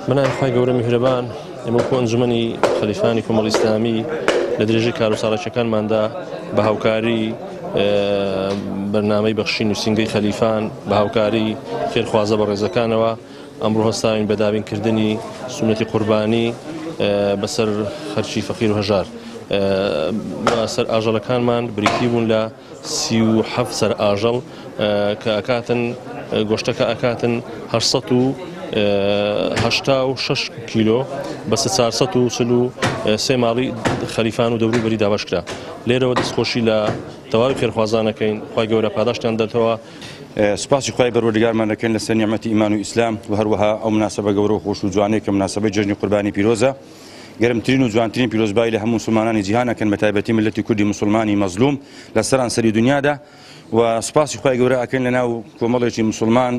بەناوی خوای گەورە میهرەبان، ئێمە وەکو ئەنجومەنی خەلیفانی کۆمەڵی ئیسلامی لە درێژەی کارو چالاکیەکانماندا بە هاوکاری بەرنامەی بەخشین نووسینگەی خەلیفان بە هاوکاری خێرخوازە بەڕێزەکانەوە ئەمڕۆ هەستاوین بە دابینکردنی سوننەتی قوربانی بەسەر خەرکی فەقیر و هەژار. سەر ئاژەڵەکانمان بریتی بوون لە 37 سەر ئاژەڵ کە ئەکاتن گۆشتەکە ئەکاتن 886 کیلۆ بەسە 443 ماڵی خەلیفان و دەوروبەری دابەشکرا. لێرەوە دەستخۆشی لە تەواوی خێرخوازانەکەین، خوای گەورە پاداشتیان دەتەوە. سوپاسی خوای پەروەردگارمان دەکەین لەسەر نیعمەتی ئیمان و ئیسلام و هەروەها ئەو مناسەبە گەورە و خۆش و جوانەی کە مناسەبەی جەژنی قوربانی پیرۆزە. گەرمترین و جوانترین پیرۆزبایی لە هەموو موسڵمانانی جیهان ئەکەن بە تایبەتی میللەتی کوردی موسڵمانی مەزلوم لە سەرانسەری دنیادا و سوپاسی خوای گەورە ئەکەین لە ناو کۆمەڵێکی موسڵمان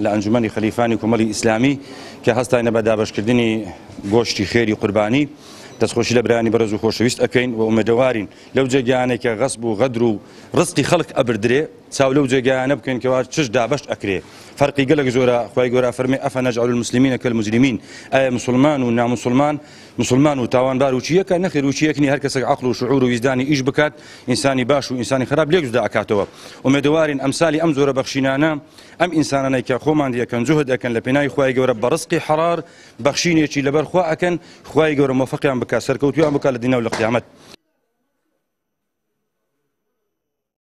لە ئەنجومەنی خەلیفانی کۆمەڵی ئیسلامی کە هەستاینە بە دابەشکردنی گۆشتی خێری قوربانی. دەستخۆشی لە برایانی بەڕێز و خۆشەویست ئەکەین و ئومێدەوارین لەو جێگایانەی کە غەسب و غەدر و ڕزقی خەڵک ئەبردرێ چاو لەو جێگایانە بکەین کەوا چش دابەش ئەکرێ فەرقی گەلەک زۆرە خوای گەورە ئەفەرمێ افنجعل المسلمین کالمجرمین ئایا موسڵمان و ناموسڵمان موسڵمان و تاوانبار و چی یەکە نەخێر و چی یەک نیە هەر کەسێک عەقڵ و شعور و ویژدانی ئیش بکات ئینسانی باش و ئینسانی خراپ لێک جودا ئەکاتەوە ئومێدەوارین ئەمسالی ئەم جۆرە بەخشینانە ئەم ئینسانانەی کە خۆمان ئەکەن جوهد ئەکەن لە پێناوی خوای گەورە بە ڕزقی حەڵال بەخشینێکی لەبەر خوا ئەکەن خوای گەورە مۆفەقیان بکات سەرکەوتویان بکات لە دنیا و لە قیامەت.